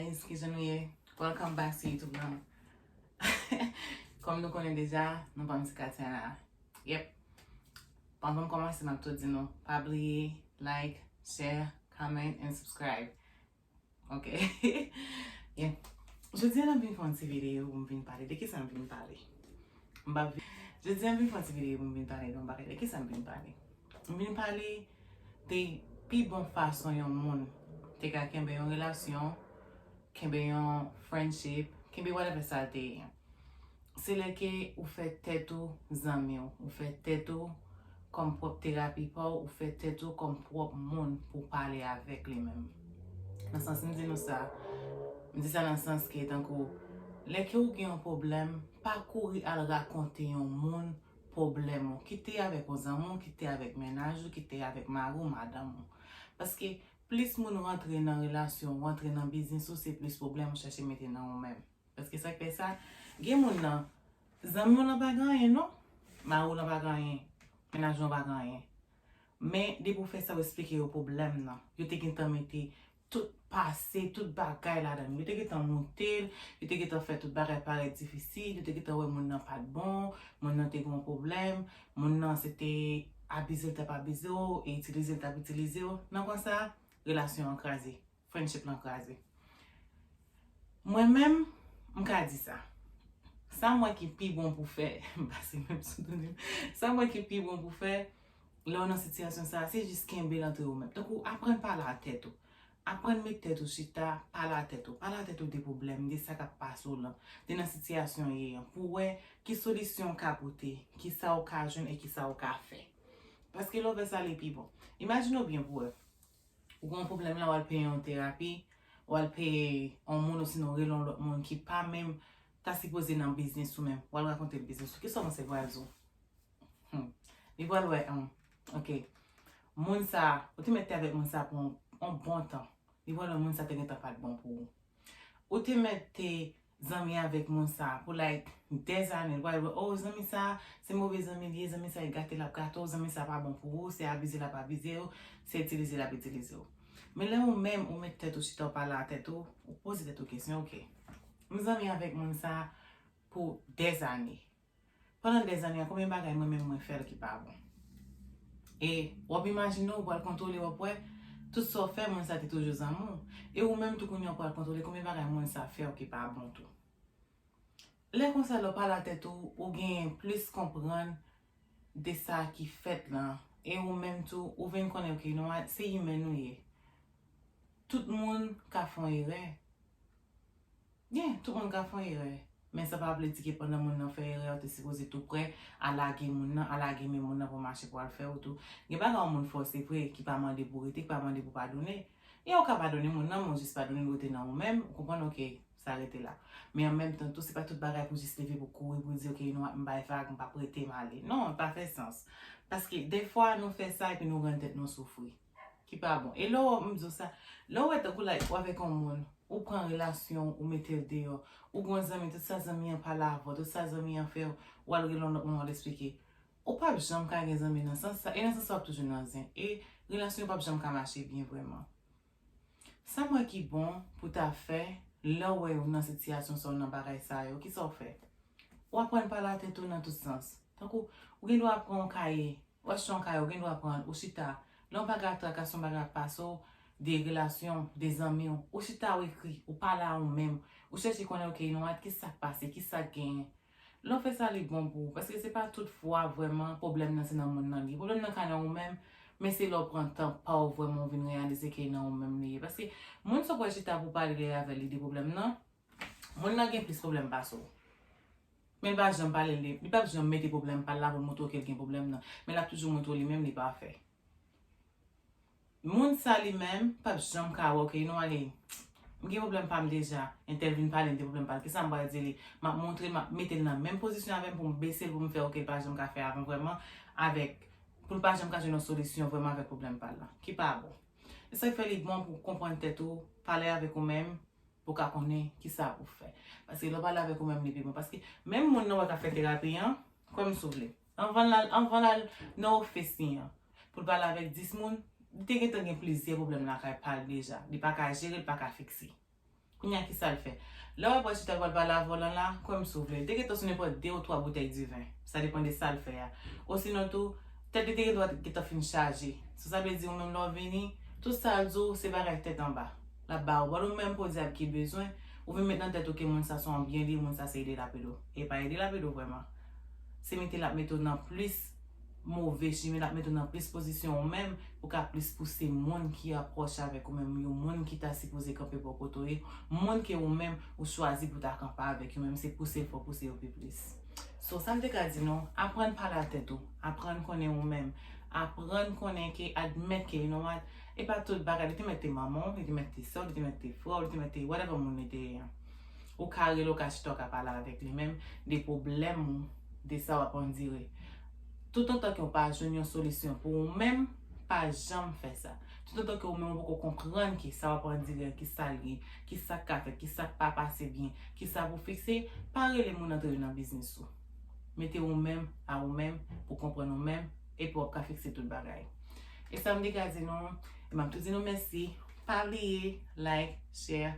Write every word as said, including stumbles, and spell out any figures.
Guys, kijan nou ye? Welcome back to YouTube nan. Kòm nou konnen deja, nou pa m ti Katiana. Yep. Anvan m kòmanse, m ap tou di nou, pa bliye like, share, comment and subscribe. Ok. Yeah. Jodi a, m vin fè yon ti videyo pou m vin pale. De kisa m vin pale? M pa vin. Jodi a, m vin fè yon ti videyo pou m vin pale de yon bagay. De kisa m vin pale? M vin pale de pi bon fason yon moun te ka kenbe yon relasyon, kenbe yon friendship, kenbe whatever sa l te ye. Se lè ke ou fè tèt ou zanmi w, ou fè tèt ou kòm pwòp terapi pa w, ou fè tèt ou kòm pwòp moun pou w pale avèk li menm. Nan sans m di nou sa, m di sa nan sans ke tankou lè ke ou gen yon pwoblèm, pa kouri al rakonte yon moun pwoblèm ou. Kite avèk yon zanmi w, kite avèk mennaj ou, kite avèk mari w, madanm ou. Paske plis moun rantre nan relasyon, rantre nan biznis ou, se plis pwoblèm ou chache mete nan ou menm. Paske sa k fè sa, gen moun nan, zanmi w lan pa gen anyen non, mari w lan pa gen anyen, mennaj ou lan pa gen anyen. Men depi w fè sa, w eksplike yo pwoblèm nan. Yo te gentan mete tout pase, tout bagay ladan l. Yo te gentan moute l, yo te gentan fè tout bagay parèt difisil, yo te gentan wè moun nan pa t bon, moun nan te gen yon pwoblèm, moun nan se te abize l t ap abize w, e itilize l t ap itilize w. Nan konsa, relasyon an kraze, friendship lan kraze. Mwen menm, m ka di sa. Sa m wè ki pi bon pou fè, m pase menm sou tounen. Sa m wè ki pi bon pou fè, lè w nan sitiyasyon sa, se jis kenbe l antre ou menm. Tankou aprann pale a tèt ou. Aprann met tèt ou chita, pale a tèt ou. Pale a tèt ou de pwoblèm, de sa k ap pase w lan, de nan sitiyasyon w ye an, pou w wè ki solisyon w ka pote, ki sa w ka jwenn e ki sa w ka fè. Paske lè w fè sa, li pi bon. Imajine w byen pou w wè. Ou gen yon pwoblèm la, w al peye yon terapi, w al peye yon moun osinon rele yon lòt moun ki pa menm ta sipoze nan biznis ou menm. W al rakonte l biznis ou. Kisa w panse l pral di w? Hmm. Li pral wè, hmm, ok. Moun sa, ou te mèt te avèk moun sa pou yon, yon bon tan. Li pral wè moun sa te gentan pa t bon pou ou. Ou te mèt te zanmi avèk moun sa pou, like, dèzane. Li pral wè, oh, zanmi sa, se move zanmi li ye, zanmi sa, e gate l ap gate w, zanmi sa pa bon pou ou, se abize l ap abize w, se itilize l ap itilize w. Men lè ou menm, ou met tèt ou chita, ou pale a tèt ou, ou poze tèt ou kesyon, ok. M zanmi avèk moun sa pou dèzane. Pandan dèzane a, konbyen bagay mwen menm mwen fè l ki pa bon? E w ap imajine w pral kontwole, w ap wè tout sa w fè, moun sa te toujou zanmi w. E ou menm tou kounye a w pral kontwole konbyen bagay moun sa fè w ki pa bon tou. Lè konsa, lè w pale a tèt ou, ou genyen plis konprann de sa ki fèt lan. E ou menm tou, ou vin konnen, ok, nou a, se imen nou ye. Tout moun ka fè yon erè. Yeah, tout moun ka fè yon erè. Men sa pa vle di ke pandan moun nan fè erè, ou te sipoze tou prè a lage moun nan, a lage men moun nan pou mache pou al fè ou tou. Gen bagay yon moun fè w, se vre, ki pa mande pou rete, ki pa mande pou padone. E ou ka padone moun nan, men w jis padone l rete nan ou menm, ou konprann, ok, sa rete la. Men an menm tan tou, se pa tout bagay pou jis leve pou kouri, pou di, ok, nou, m bay vag, m p ap rete, m ale. Non, li pa fè sans. Paske dèfwa nou fè sa epi nou rann tèt nou soufri. Ki pa bon. E lè w, m di w sa, lè w wè tankou, like, ou avèk yon moun, ou pran relasyon, ou mete l deyò, ou gen yon zanmi, tout sa zanmi an pale avè w, tout sa zanmi an fè, w al rele yon lòt moun, w al eksplike. Ou p ap janm ka gen zanmi nan sans sa, e nan sans sa w ap toujou nan zen. E relasyon yo p ap janm ka mache byen vrèman. Sa m wè ki bon pou ta fè, lè w wè w nan sitiyasyon sa, w nan bagay sa yo, kisa w fè? W aprann pale a tèt ou nan tout sans. Tankou, ou gen dwa pran yon kaye, w achte yon kaye, ou gen dwa pran l, ou chita. Lè yon bagay ap trakase, yon bagay ap pase w, de relasyon, de zanmi w, ou chita, w ekri, ou pale a ou menm, ou chèche konnen, ok, you know what, kisa k pase, kisa k genyen? Lè w fè sa, li bon pou ou, paske se pa tout fwa vrèman pwoblèm nan se nan moun nan li ye. Pwoblèm nan ka nan ou menm, men se lè w pran tan pa w vrèman w vin reyalize ke nan ou menm li ye. Paske moun sa w pral chita pou w pale avè li de pwoblèm nan, moun nan gen plis pwoblèm pase w. Men li pa janm pale l de, li p ap janm mete pwoblèm pa l la pou l montre w ke l gen pwoblèm nan. Men l ap toujou montre w li menm li pafè. Moun sa li menm p ap janm ka wè w ke, you know what, m gen pwoblèm pa m deja, entèl vin pale m de pwoblèm pa l. Kisa m pral di li? M ap montre l, m ap mete l nan menm pozisyon avè m pou m bese l, pou m fè, ok, l pa janm ka fè avè m vrèman, avèk, pou l pa janm ka jwenn yon solisyon vrèman avèk pwoblèm pa l lan. Ki pa bon. E sa k fè li bon pou w konprann tèt ou, pale avèk ou menm, pou w ka konnen kisa pou w fè. Paske lè w pale avèk ou menm, li pi bon. Paske menm moun nan w wè k ap fè terapi an, kwè m si w vle, anvan l al, anvan l al nan ofis li an, pou l pale avèk dis moun, li te gentan gen plizyè pwoblèm lakay pa l deja. Li pa ka jere, li pa ka fikse. Kounye a ki sa l fè? Lè w wè bòs chita pral pale avè w lan la, kwè m si w vle, li te gentan sou nenpòt de ou twa boutèy diven. Sa depann de sa l fè a. Osinon tou, tèt li te gendwa gentan fin chaje. So sa vle di ou menm lè w vini, tout sa l di w se bagay tèt anba. L ap ba ou, ban ou menm pou dyab ki bezwen, ou vin met nan tèt ou ke moun sa se yon byen li, moun sa se ede l ap ede w. E pa ede l ap ede w vrèman. Se mete l ap mete w nan plis move chimen, l ap mete w nan plis pozisyon ou menm, pou ka plis pouse moun ki an pwòch avèk ou menm, yon moun ki ta sipoze kanpe bò kote w ye, moun ke ou menm ou chwazi pou ta kanpe avèk yo menm, se pouse l fè w pouse yo pi plis. So, sa m te ka di nou, aprann pale a tèt ou, aprann konnen ou menm, aprann konnen ke admèt ke, you know what, e pa tout bagay, li te mèt te manman w, li te mèt te sè w, li te mèt te frè w, li te mèt te whatever moun li te ye an. Ou ka rele, ou ka chita, ou ka pale avèk li menm de pwoblèm ou, de sa w ap andire. Toutotan ke w pa jwenn yon solisyon pou ou menm, pa janm fè sa. Toutotan ke ou menm ou poko konprann ki sa w ap andire an, ki sa l ye, ki sa k ka fèt, ki sa k pa pase byen, ki sa pou fikse, pa rele moun antre nan biznis ou. Mete ou menm a ou menm pou konprann ou menm, epi w ap ka fikse tout bagay. E sa m te ka di nou, e m ap tou di nou mèsi. Pa bliye like, share,